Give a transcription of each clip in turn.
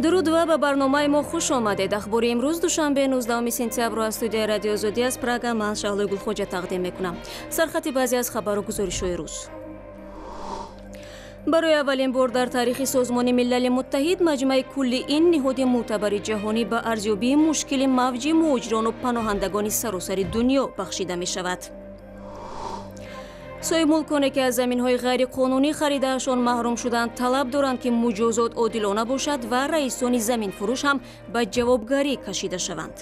Дуруд ва ба барномаи мо хуш омадед. Ахбори имрӯз, душанбе, 19 сентябрро аз студияи Радиои Озодӣ аз Прага ман, Шаҳлои Гулхоҷа, тақдим мекунам. Сархати баъзе аз хабару гузоришҳои рӯз. Барои аввалин бор дар таърихи Созмони Милали Муттаҳид маҷмаи кулли ин ниҳоди мӯътабари ҷаҳонӣ ба арзёбии мушкили мавҷи муҳоҷирону паноҳандагони саросари дунё бахшида мешавад. Соҳибмулконе, ки аз заминҳои ғайриқонунӣ харидаашон маҳрум шуданд, талаб доранд, ки муҷозот одилона бошад ва раисони заминфурӯш ҳам ба ҷавобгарӣ кашида шаванд.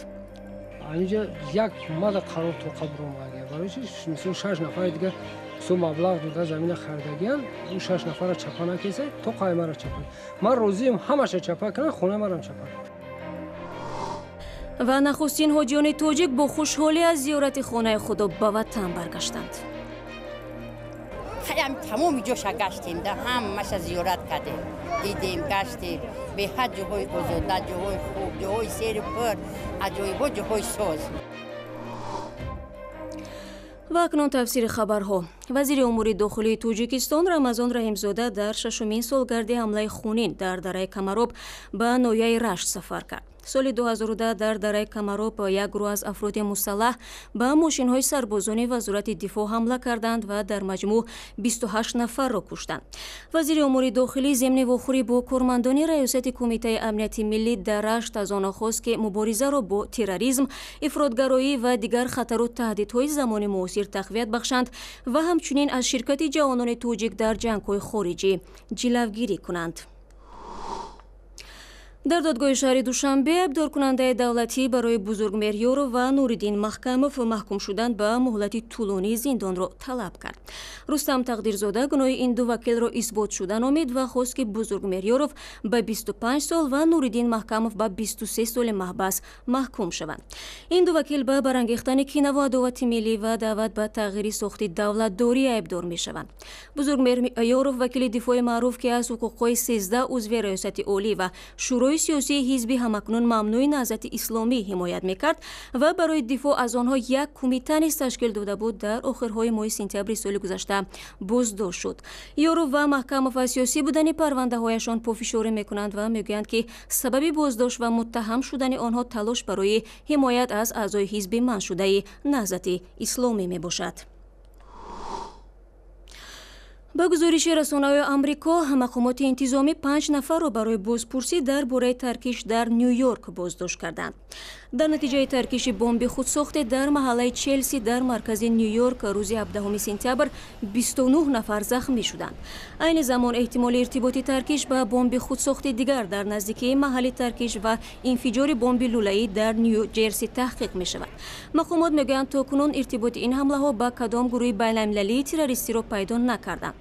Инҷа як мада қарор тоқа биромага, барои чи мисол шаш нафари дигар со маблағ дода замина харидагиян, ӯ шаш нафара чапа накеса, то қаймара чапа. Ман розием, ҳамаша чапа кунам, хонаи марам чапа. Ва нахустин ҳоҷиёни тоҷик бо хушҳолӣ аз зиёрати хонаи Худо ба ватан баргаштанд. Тамоми ҷоша гаштем да, ҳамаша зиёрат кардем, дидем, гаштем. Беҳад ҷоҳои озода, ҷоҳои хуб, ҷоҳои сери пур аҷоибо, ҷоҳои соз. Ва акнун тафсири хабарҳо. Вазири умури дохилии Тоҷикистон Рамазон Раҳимзода дар шашумин солгарди ҳамлаи хунин дар дараи Камароб ба ноҳияи Рашт сафар кард. Соли 2010 дар дараи Камароб як гурӯҳ аз афроди мусаллаҳ ба мошинҳои сарбозони Вазорати дифоъ ҳамла карданд ва дар маҷмӯъ 28 нафарро куштанд. Вазири умури дохилӣ зимни вохӯрӣ бо кормандони Раёсати Кумитаи амнияти миллӣ дар Рашт аз онҳо хост, ки муборизаро бо терроризм, ифротгароӣ ва дигар хатару таҳдидҳои замони муосир тақвият бахшанд ва ҳамчунин аз ширкати ҷавонони тоҷик дар ҷангҳои хориҷӣ ҷилавгирӣ кунанд. Дар додгоҳи шаҳри Душанбе айбдоркунандаи давлатӣ барои Бузургмеҳр Ёров ва Нуриддин Маҳкамов маҳкум шудан ба муҳлати тӯлонии зиндонро талаб кард. Рустам Тақдирзода гуноҳи ин ду вакилро исбот шуда номид ва хост, ки Бузургмеҳр Ёров ба 25 сол ва Нуриддин Маҳкамов ба 23 соли маҳбас маҳкум шаванд. Ин ду вакил ба барангехтани кинаву адовати миллӣ ва даъват ба тағйири сохти давлатдорӣ айбдор мешаванд. Бузургмеҳр Ёров, вакили дифои маъруф, ки аз ҳуқуқҳои 13 узви Раёсати Олӣ ва Шӯрои сиёсии ҳизби ҳамакнун мамнӯи Наҳзати Исломӣ ҳимоят мекард ва барои дифоъ аз онҳо як кумита низ ташкил дода буд, дар охирҳои моҳи сентябри соли гузашта боздошт шуд. Ёров ва Маҳкамов аз сиёсӣ будани парвандаҳояшон пофишорӣ мекунанд ва мегӯянд, ки сабаби боздошт ва муттаҳам шудани онҳо талош барои ҳимоят аз аъзои ҳизби манъшудаи Наҳзати Исломӣ мебошад. Ба гузориши расонаҳои Амрико, мақомоти интизомӣ панҷ нафарро барои бозпурсӣ дар бораи таркиш дар Ню Йорк боздошт карданд. Дар натиҷаи таркиши бомби худсохте дар маҳаллаи Челси дар маркази Ню Йорк рӯзи 17 сентябр 29 нафар захмӣ шуданд. Айни замон эҳтимоли иртиботи таркиш ба бомби худсохти дигар дар наздикии маҳалли таркиш ва инфиҷори бомби лӯлаӣ дар Ню Ҷерси таҳқиқ мешавад. Мақомот мегӯянд, то кунун иртиботи ин ҳамлаҳо ба кадом гурӯҳи байналмилалии террористиро пайдо накарданд.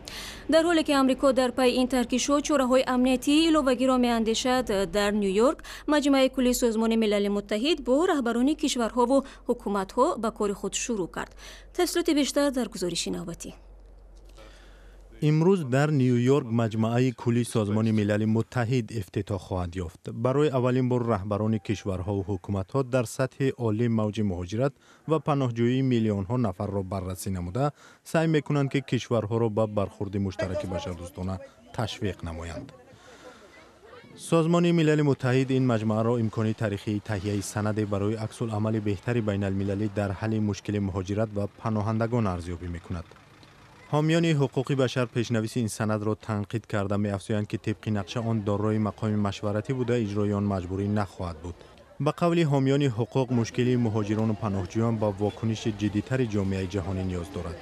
Дар ҳоле ки Амрико дар пайи ин таркишҳо чораҳои амниятии иловагиро меандешад, дар Ню Йорк Маҷмаи кулли Созмони Милали Муттаҳид бо раҳбарони кишварҳову ҳукуматҳо ба кори худ шурӯъ кард. Тафсилоти бештар дар гузориши навбатӣ. Имрӯз дар Ню Йорк Маҷмаъаи кулли Созмони Милали Муттаҳид ифтитоҳ хоҳад ёфт. Барои аввалин бор раҳбарони кишварҳову ҳукуматҳо дар сатҳи олӣ мавҷи муҳоҷират ва паноҳҷӯии миллионҳо нафарро баррасӣ намуда, саъй мекунанд, ки кишварҳоро ба бархурди муштараки башардӯстона ташвиқ намоянд. Созмони Милали Муттаҳид ин маҷмаъро имкони таърихии таҳияи санаде барои аксулъамали беҳтари байналмилалӣ дар ҳалли мушкили муҳоҷират ва паноҳандагон арзёбӣ мекунад. Ҳомиёни ҳуқуқи башар пешнависи ин санадро танқид карда, меафзоянд, ки тибқи нақша он дорои мақоми машваратӣ буда, иҷрои он маҷбурӣ нахоҳад буд. Ба қавли ҳомиёни ҳуқуқ, мушкили муҳоҷирону паноҳҷӯён ба вокуниши ҷиддитари ҷомеаи ҷаҳонӣ ниёз дорад.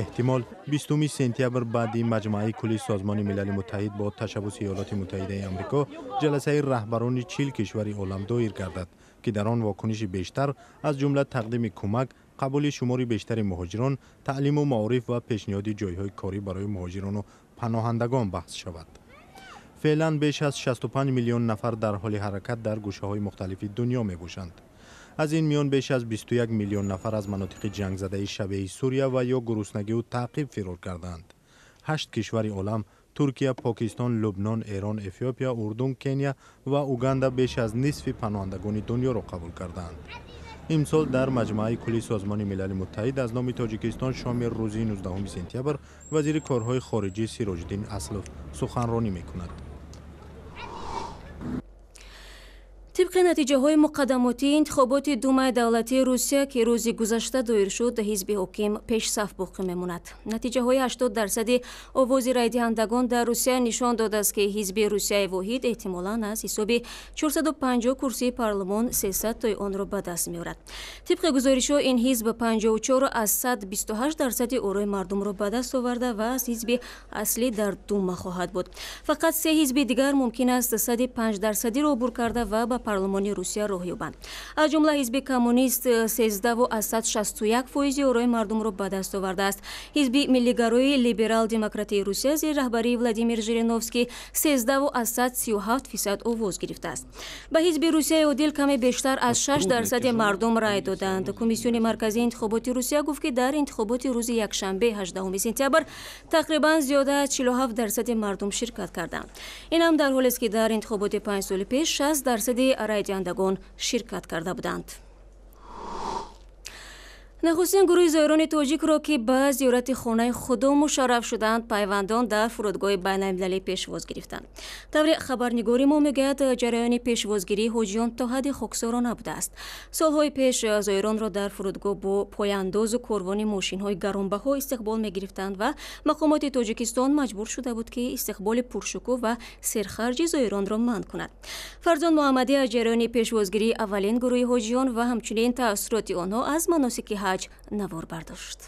Эҳтимол, 20 сентябр баъди Маҷмаъаи кулли Созмони Милали Муттаҳид бо ташаббуси Иёлоти Муттаҳидаи Амрико ҷаласаи раҳбарони 40 кишвари олам доир гардад, ки дар он вокуниши бештар, аз ҷумла тақдими кӯмак, қабули шумори бештари муҳоҷирон, таълиму маориф ва пешниҳоди ҷойҳои корӣ барои муҳоҷирону паноҳандагон баҳс шавад. Феълан беш аз 65 миллион нафар дар ҳоли ҳаракат дар гӯшаҳои мухталифи дунё мебошанд. Аз ин миён беш аз 21 миллион нафар аз манотиқи ҷангзадаи шабеҳи Сурия ва ё гуруснагиву таъқиб фирор кардаанд. Ҳашт кишвари олам: Туркия, Покистон, Лубнон, Эрон, Эфиопия, Урдун, Кения ва Уганда беш аз нисфи паноҳандагони дунёро қабул кардаанд. Имсол дар Маҷмӯаи кулли Созмони Милали Муттаҳид аз номи Тоҷикистон шоми рӯзи 19 сентябр вазири корҳои хориҷӣ Сироҷиддин Аслов суханронӣ мекунад. Тибқи натиҷаҳои муқаддамотии интихоботи Думаи давлатии Русия, ки рӯзи гузашта доир шуд, ҳизби ҳоким пешсаф боқӣ мемонад. Натиҷаҳои 80% овози райдиҳандагон дар Русия нишон додааст, ки ҳизби Русияи воҳид эҳтимолан аз ҳисоби 450 курсии парлумон 300 тои онро ба даст меорад. Тибқи гузоришҳо, ин ҳизб 54,28% орои мардумро ба даст оварда ва аз ҳизби аслӣ дар Дума хоҳад буд. Фақат се ҳизби дигар мумкин аст 105%-ро убур карда ва ба парлумони Русия роҳ ёбанд. Аз ҷумла ҳизби коммунист 13,61% орои мардумро ба даст овардааст. Ҳизби миллигарои либерал-демократии Русия зери раҳбарии Владимир Жириновский 13,37% овоз гирифтааст. Ба ҳизби Русияи одил каме бештар аз 6% мардум рай доданд. Комиссиони марказии интихоботи Русия гуфт, ки дар интихоботи рӯзи якшанбе 18 сентябр тақрибан зиёда аз 47% мардум ширкат карданд. Ин ҳам дар ҳолест, ки дар интихоботи 5 соли пеш 60% райдиҳандагон ширкат карда буданд. Нахустин гурӯҳи зоирони тоҷикро, ки ба зиёрати хонаи Худо мушарраф шуданд, пайвандон дар фурудгоҳи байналмилалӣ пешвоз гирифтанд. Тавре хабарнигори мо мегӯяд, ҷараёни пешвозгирии ҳоҷиён то ҳадди хоксорона будааст. Солҳои пеш зоиронро дар фурудгоҳ бо пояндозу корвони мошинҳои гаронбаҳо истиқбол мегирифтанд ва мақомоти Тоҷикистон маҷбур шуда буд, ки истиқболи пуршукӯҳ ва серхарҷи зоиронро манъ кунад. Фарзон Муҳаммадӣ аз ҷараёни пешвозгирии аввалин гурӯҳи ҳоҷиён ва ҳамчунин таассуроти онҳо аз маносики ҳаҷ навор бардошт.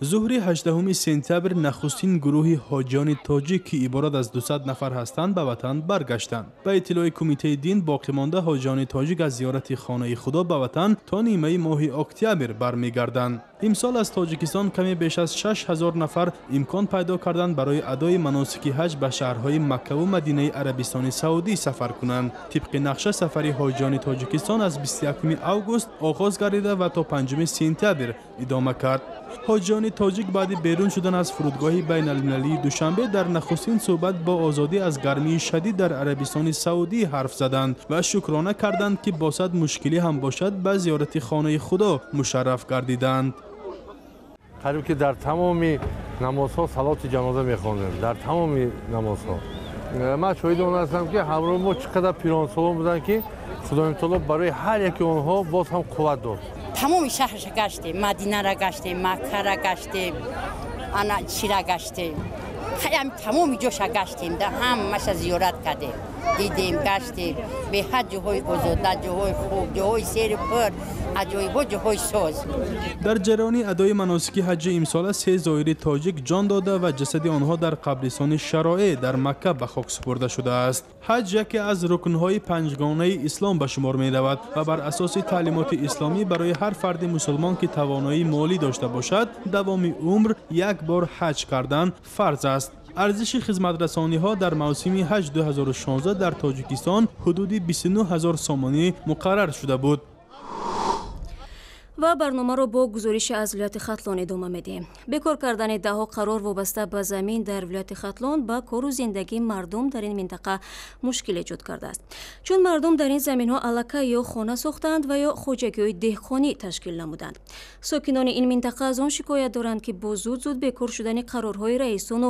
Зуҳри 18 сентябр нахустин гурӯҳи ҳоҷиёни тоҷик, ки иборат аз 200 нафар ҳастанд, ба ватан баргаштанд. Ба иттилои кумитаи дин, боқимонда ҳоҷиёни тоҷик аз зиёрати хонаи Худо ба ватан то нимаи моҳи октябр бармегарданд. Имсол аз Тоҷикистон каме беш аз 6000 нафар имкон пайдо карданд барои адои маносики ҳаҷ ба шаҳрҳои Маккаву Мадинаи Арабистони Саудӣ сафар кунанд. Тибқи нақша, сафари ҳоҷиёни Тоҷикистон аз 21 август оғоз гардида ва то 5 сентябр идома кард. Ҳоҷиёни тоҷик баъди берун шудан аз фурудгоҳи байналмилалии Душанбе дар нахустин суҳбат бо Озодӣ аз гармии шадид дар Арабистони Саудӣ ҳарф заданд ва шукрона карданд, ки бо сад мушкилӣ ҳам бошад, ба зиёрати хонаи Худо мушарраф гардиданд. Қариб ки дар тамоми намозҳо салоти ҷаноза мехондем, дар тамоми намозҳо. Ман шоҳиди он ҳастам, ки ҳамроҳи мо чӣ қадар пиронсолон буданд, ки Худои таоло барои ҳар яки онҳо боз ҳам қувват дод. Тамоми шаҳрша гаштем, Мадинара гаштем, Маккара гаштем, ана чира гаштем, тамоми ҷоша гаштем, да ҳамаша зиёрат кардем, дидем, гаштем. Беҳад ҷоҳои озода, ҷоҳои хуб, ҷоҳои сери пур, аҷоибо ҷоҳои соз. Дар ҷараёни адои маносики ҳаҷҷи имсола се зоири тоҷик ҷон дода ва ҷасади онҳо дар қабристони Шароэ дар Макка ба хок супурда шудааст. Ҳаҷ яке аз рукнҳои панҷгонаи ислом ба шумор меравад ва бар асоси таълимоти исломӣ барои ҳар фарди мусулмон, ки тавоноии молӣ дошта бошад, давоми умр як бор ҳаҷ кардан фарз аст. Арзиши хизматрасониҳо дар мавсими ҳаҷ 2016 дар Тоҷикистон ҳудуди 29 ҳазор сомонӣ муқаррар шуда буд. Ва барномаро бо гузориши аз вилояти Хатлон идома медиҳем. Бекор кардани даҳҳо қарор вобаста ба замин дар вилояти Хатлон ба кору зиндагии мардум дар ин минтақа мушкил эҷод кардааст, чун мардум дар ин заминҳо аллакай ё хона сохтаанд ва ё хоҷагиҳои деҳқонӣ ташкил намуданд. Сокинони ин минтақа аз он шикоят доранд, ки бо зуд-зуд бекор шудани қарорҳои раисону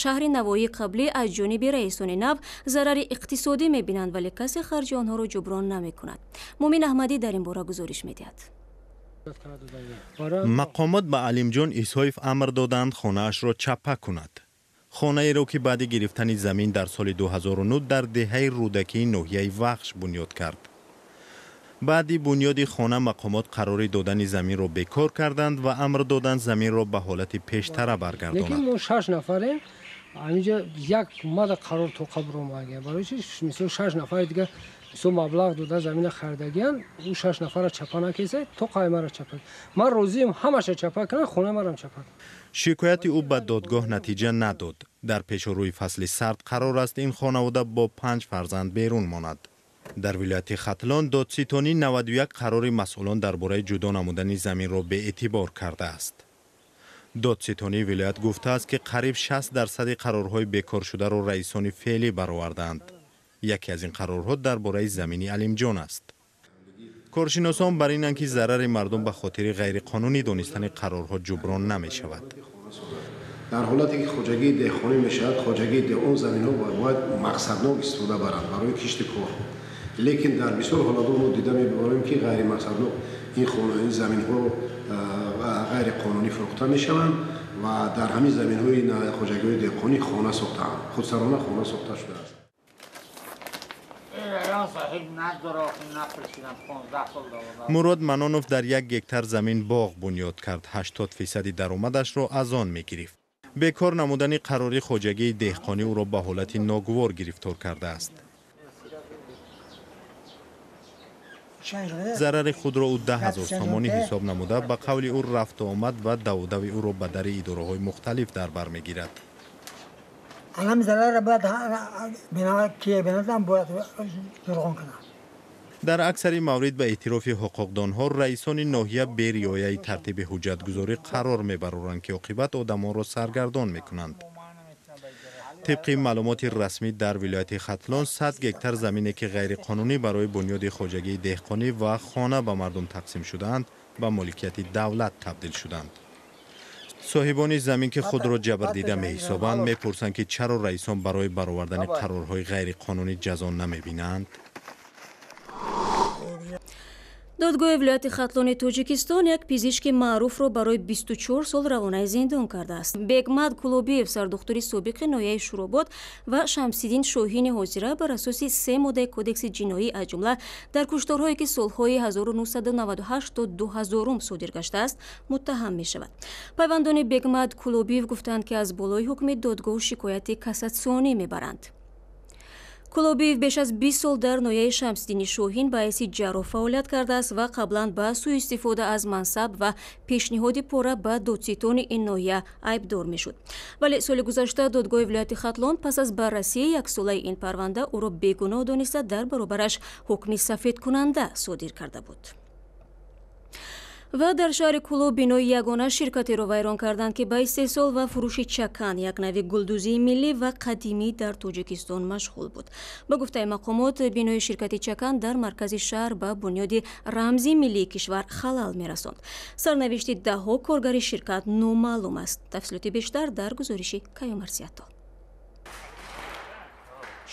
шаҳри Навоии қаблӣ аз ҷониби раисони нав зарари иқтисодӣ мебинанд, вале касе харҷи онҳоро ҷуброн намекунад. Мумин Аҳмадӣ дар ин бора гузориш медиҳад. Мақомот ба Алимҷон Исоев амр доданд хонаашро чапа кунад. Хонаеро, ки баъди гирифтани замин дар соли 2009 дар деҳаи Рӯдакии ноҳияи Вахш бунёд кард. Баъди бунёди хона мақомот қарори додани заминро бекор карданд ва амр доданд заминро ба ҳолати пештара баргардонанд. Лекин мо шаш нафарем, ҳаминҷа як мада қарор тоқа биромадагия. Барои чи мисол шаш нафари дига мисол маблағ дода замина харидагиян, ӯ шаш нафара чапа накесай, то қаймара чапа. Ман розием ҳамаша чапа кунам, хонаи марам чапа. Шикояти ӯ ба додгоҳ натиҷа надод. Дар пешорӯи фасли сард қарор аст ин хонавода бо панҷ фарзанд берун монад. Дар вилояти Хатлон додситонӣ 91 қарори масъулон дар бораи ҷудо намудани заминро беэътибор кардааст. Додситонии вилоят гуфтааст, ки қариб 60% қарорҳои бекоршударо раисони феълӣ баровардаанд. Яке аз ин қарорҳо дар бораи замини Алимҷон аст. Коршиносон бар инанд, ки зарари мардум ба хотири ғайриқонунӣ донистани қарорҳо ҷуброн намешавад. Дар ҳолате ки хоҷагии деҳқонӣ мешавад, хоҷагии он заминҳо бояд мақсаднок истифода баранд барои кишти кор. Лекин дар бисёр ҳолатҳо мо дида мебарем, ки ғайримақсаднок ин заминҳо ғайриқонунӣ фурӯхта мешаванд ва дар ҳамин заминҳои хоҷагиҳои деҳқонӣ хона сохтаанд, худсарона хона сохта шудааст. Мурод Манонов дар 1 гектар замин боғ бунёд кард. 80% даромадашро аз он мегирифт. Бекор намудани қарори хоҷагии деҳқонӣ ӯро ба ҳолати ногувор гирифтор кардааст. Зарари худро ӯ 10 000 сомонӣ ҳисоб намуда, ба қавли ӯ рафту омад ва давудави ӯро ба дари идораҳои мухталиф дар бар мегирад. Дар аксари маврид ба эътирофи ҳуқуқдонҳо раисони ноҳия бе риояи тартиби ҳуҷҷатгузорӣ қарор мебароранд, ки оқибат одамонро саргардон мекунанд. Тибқи маълумоти расмӣ дар вилояти Хатлон 100 гектар замине ки ғайриқонунӣ барои бунёди хоҷагии деҳқонӣ ва хона ба мардум тақсим шудаанд, ба моликияти давлат табдил шуданд. Соҳибони замин ки худро ҷабрдида меҳисобанд, мепурсанд, ки чаро раисон барои баровардани қарорҳои ғайриқонунӣ ҷазо намебинанд. Додгоҳи вилояти Хатлони Тоҷикистон як пизишки маъруфро барои 24 сол равонаи зиндон кардааст. Бегмад Кулобиев, сардухтури собиқи ноҳияи Шуробод ва Шамсиддин Шоҳини ҳозира бар асоси 3 моддаи кодекси ҷиноӣ, аз ҷумла дар кушторҳое ки солҳои 1998 то 2000 содир гаштааст, муттаҳам мешавад. Пайвандони Бегмад Кулобиев гуфтанд, ки аз болои ҳукми додгоҳ шикояти кассатсионӣ мебаранд. Кулобиев беш аз 20 сол дар ноҳияи Шамсиддини Шоҳин ба ҳайси ҷарроҳ фаъолият кардааст ва қаблан ба сӯистифода аз мансаб ва пешниҳоди пора ба додситони ин ноҳия айбдор мешуд. Вале соли гузашта додгоҳи вилояти Хатлон пас аз баррасии яксолаи ин парванда ӯро бегуноҳ дониста, дар баробараш ҳукми сафедкунанда содир карда буд. Ва дар шаҳри Кулоб бинои ягона ширкатеро вайрон карданд, ки ба истеҳсол ва фурӯши чакан, як нави гулдӯзии миллӣ ва қадимӣ дар Тоҷикистон машғул буд. Ба гуфтаи мақомот, бинои ширкати чакан дар маркази шаҳр ба бунёди рамзи миллии кишвар халал мерасонд. Сарнавишти даҳҳо коргари ширкат номаълум аст. Тафсилоти бештар дар гузориши Каюмарсиято.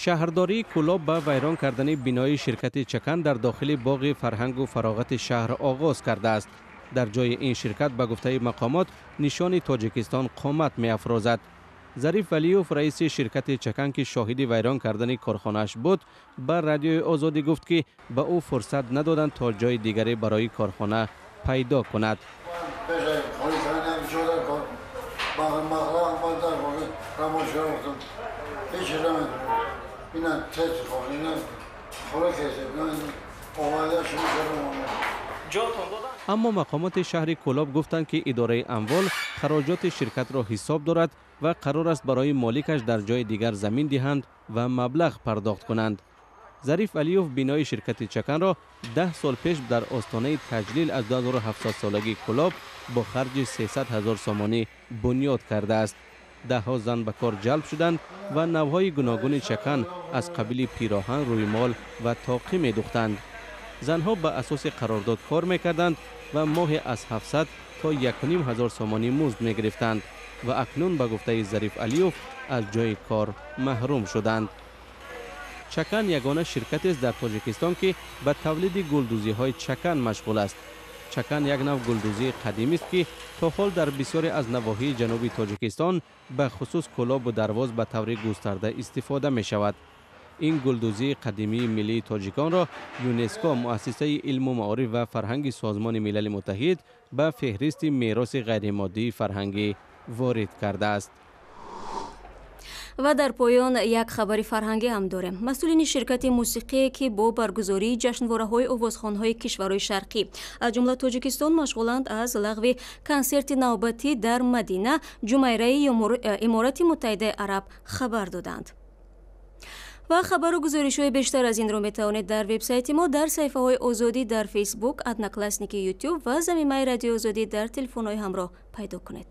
Шаҳрдории Кулоб ба вайрон кардани бинои ширкати чакан дар дохили боғи фарҳангу фароғати шаҳр оғоз кардааст. Дар ҷои ин ширкат ба гуфтаи мақомот нишони Тоҷикистон қомат меафрозад. Зариф Валиев, раиси ширкати чакан, ки шоҳиди вайрон кардани корхонааш буд, ба Радиои Озодӣ гуфт, ки ба ӯ фурсат надоданд то ҷои дигаре барои корхона пайдо кунад. Аммо мақомоти шаҳри Кулоб гуфтанд, ки идораи амвол хароҷоти ширкатро ҳисоб дорад ва қарор аст барои моликаш дар ҷои дигар замин диҳанд ва маблағ пардохт кунанд. Зариф Алиев бинои ширкати чаканро 10 сол пеш дар остонаи таҷлил аз 2700 солагии Кулоб бо харҷи 300 000 сомонӣ бунёд кардааст. Даҳҳо зан ба кор ҷалб шуданд ва навъҳои гуногуни чакан аз қабили пироҳан, рӯймол ва тоқӣ медухтанд. Занҳо ба асоси қарордод кор мекарданд ва моҳе аз 700 то 1500 сомонӣ музд мегирифтанд ва акнун ба гуфтаи Зариф Алиев аз ҷои кор маҳрум шуданд. Чакан ягона ширкатест дар Тоҷикистон, ки ба тавлиди гулдӯзиҳои чакан машғул аст. Чакан як нав гулдӯзии қадимист, ки то ҳол дар бисёре аз навоҳии ҷануби Тоҷикистон, ба хусус Кулобу Дарвоз, ба таври густарда истифода мешавад. Ин гулдӯзии қадимии миллии тоҷиконро ЮНЕСКО, муассисаи илму маориф ва фарҳанги Созмони Милали Муттаҳид, ба феҳристи мероси ғайримоддии фарҳангӣ ворид кардааст. Ва дар поён як хабари фарҳангӣ ҳам дорем. Масъулини ширкати мусиқие, ки бо баргузории ҷашнвораҳои овозхонҳои кишварҳои шарқӣ, аз ҷумла Тоҷикистон, машғуланд, аз лағви консерти навбатӣ дар Мадина, Ҷумайраи Иморати Муттаҳидаи Араб хабар доданд. Ва хабару гузоришҳои бештар аз инро метавонед дар вебсайти мо, дар саҳифаҳои Озодӣ дар Фейсбук, Одноклассники, Ютуб ва замимаи Радиои Озодӣ дар телефонҳои ҳамроҳ пайдо кунед.